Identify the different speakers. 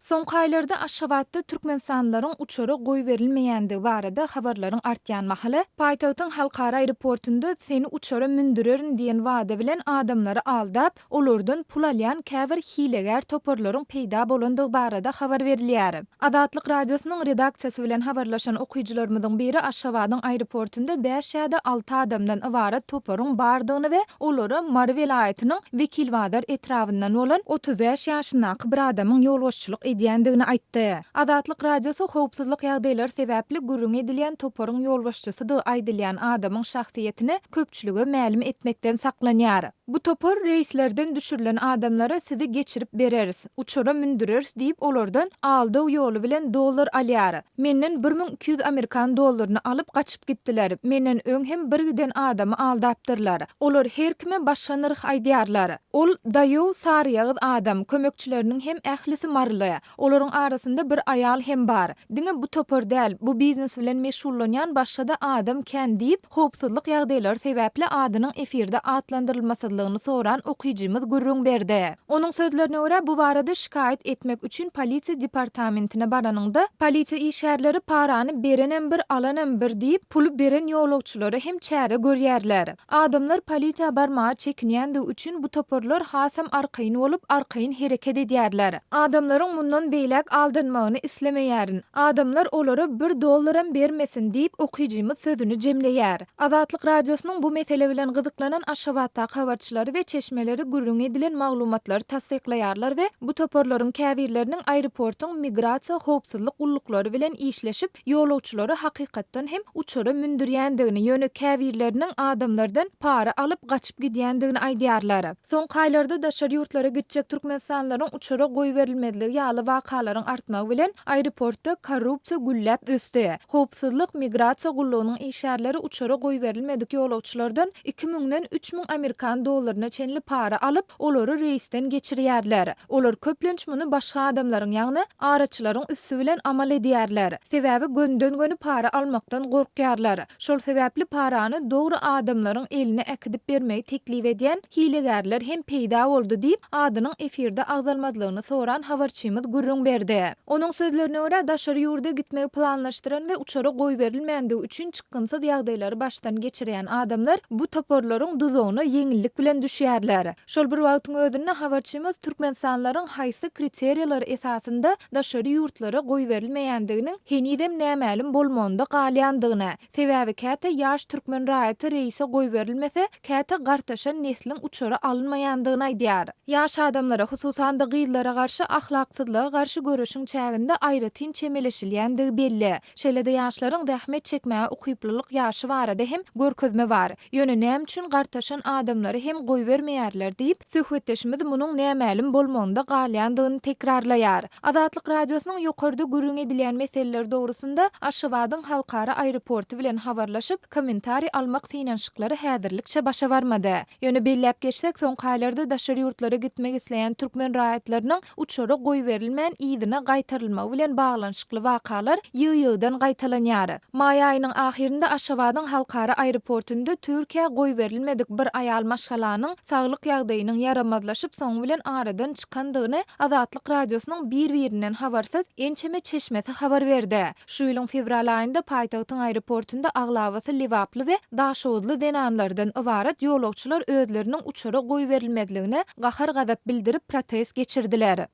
Speaker 1: Soňky aýlarda Aşgabatda türkmenistanlylaryň uçara goýberilmeýändigi barada habarlaryň artýan mahaly, paýtagtyň halkara aeroportunda seni uçara mündürerin diýen wada bilen adamlary aldap, olardan pul alýan käbir hilegär toparlaryň peýda bolandygy barada habar berilýär. Azatlyk Radiosynyň redaksiýasy bilen habarlaşan okyjylarymyzyň biri Aşgabadyň aeroportunda bäş ýa-da alty adamdan ybarat toparyň bardygyny we olara Mary welaýatynyň Wekilbazar etrabyndan bolan 35 ýaşyndaky bir adamyň ýolbaşçylyk edýändigini aýtdy. Azatlyk Radiosy howpsuzlyk ýagdaýlary sebäpli gürrüňi edilýän toparyň ýolbaşçysydygy aýdylýan adamyň şahsyýetini köpçülige mälim etmekden saklanýar. Bu topar reýslerden düşürilen adamlara sizi geçirip bereris, uçara mündüreris diýip olardan aldaw ýoly bilen dollar alýar. Menden 1200 amerikan dollaryny alyp gaçyp gitdiler. Menden öň hem bir giden adamy aldapdyrlar. Olar her kime başga nyrh aýdýarlar. Ol daýaw saryýagyz adam, kömekçileriniň hem ählisi maryly. Olaryň arasynda bir aýal hem bar. Diňe bu topar däl, bu biznes bilen meşgullanýan başga-da adam kän diýip, howpsuzlyk ýagdaýlary sebäpli adynyň efirde atlandyrylmasyzlygyny soran okyjymyz gürrüň berdi. Onuň sözlerine görä, bu barada şikaýat etmek üçin polisiýa departamentine baranyňda, polisiýa işgärleri parany berenem bir, alanam bir diýip, puly beren ýolagçylara hem çäre görýärler. Adamlar polisiýa barmaga çekinýändigi üçin bu toparlar hasam arkaýyn bolup, arkaýyn hereket edýärler. Adamlaryň mundan beýläk aldanmagyny islemeýärin. Adamlar olara bir dollaram bermesin diýip, okyjymyz sözüni jemleýär. Azatlyk Radiosynyň bu mesele bilen gyzyklanan Aşgabatdaky habarçylary we çeşmeleri gürrüňi edilen maglumatlary tassyklaýarlar we bu toparlaryň käbirleriniň aeroportuň migrasiýa howpsuzlyk gulluklary bilen işleşip, ýolagçylary hakykatdan hem uçara mündürýändigini, ýöne käbirleriniň adamlardan para alyp gaçyp gidýändigini aýdýarlar. Soňky aýlarda daşary ýurtlara gitjek türkmenistanlylaryň uçara goýberilmezligi ýaly wakalaryň artmagy bilen, aeroportda korrupsiýa gülläp ösdi. Howpsuzlyk, migrasiýa gullugynyň işgärleri uçara goýberilmedik ýolagçylardan iki müňden 3000 amerikan dollaryna çenli para alyp, olary reýsden geçirýärler. Olar köplenç muny başga adamlaryň, ýagny araçylaryň üsti bilen amal edýärler. Sebäbi gönüden-göni para almakdan gorkýarlar. Şol sebäpli parany dogry adamlaryň eline äkidip bermegi teklip edýän hilegärler hem peýda boldy diýip, adynyň efirde agzalmazlygyny soran habarçymyz gürrüň berdi. Onuň sözlerine görä, daşary ýurda gitmegi planlaşdyran we uçara goýberilmändigi üçin çykgynsyz ýagdaýlary başdan geçirýän adamlar bu toparlaryň duzagyna ýeňillik bilen düşýärler. Şol bir wagtyň özünde habarçymyz türkmenistanlylaryň haýsy kriteriýalar esasynda daşary ýurtlara goýberilmeýändiginiň henizem nämälim bolmagynda galýandygyny, sebäbi käte ýaş türkmen raýaty reýse goýberilmese, käte gartaşan nesliň uçara alynmaýandygyny aýdýar. Ýaş adamlara, hususan-da gyzlara garşy ahlaksyzlyga garşy göreşiň çäginde aýratyn çemeleşilýändigi belli. Şeýle-de ýaşlaryň zähmet çekmäge ukyplylyk ýaşy barada hem görkezme bar. Ýöne näme üçin gartaşan adamlary hem goýbermeýärler diýip, söhbetdeşimiz munuň nämälim bolmagynda galýandygyny tekrarlaýar. Azatlyk Radiosynyň ýokarda gürrüň edilýän meseleler dogrusynda Aşgabadyň halkara aeroporty bilen habarlaşyp, kommentariý almak synanyşyklary häzirlikçe başa barmady. Ýöne belläp geçsek, soňky aýlarda daşary ýurtlara gitmek isleýän türkmen raýatlarynyň uçara goýberilmän yzyna gaýtarylmagy bilen baglanyşykly wakalar ýygy-ýygydan gaýtalanýar. Maý aýynyň ahyrynda Aşgabadyň halkara aeroportunda Türkiýä goýberilmedik bir aýal maşgalanyň saglyk ýagdaýynyň ýaramazlaşyp soňy bilen aradan çykandygyny Azatlyk Radiosynyň bir-birinden habarsyz ençeme çeşmesi habar berdi. Şu ýylyň fewral aýynda paýtagtyň aeroportunda aglabasy lebaply we daşoguzly zenanlardan ybarat ýolagçylar özleriniň uçara goýberilmezligine gahar-gazap bildirip protest geçirdiler.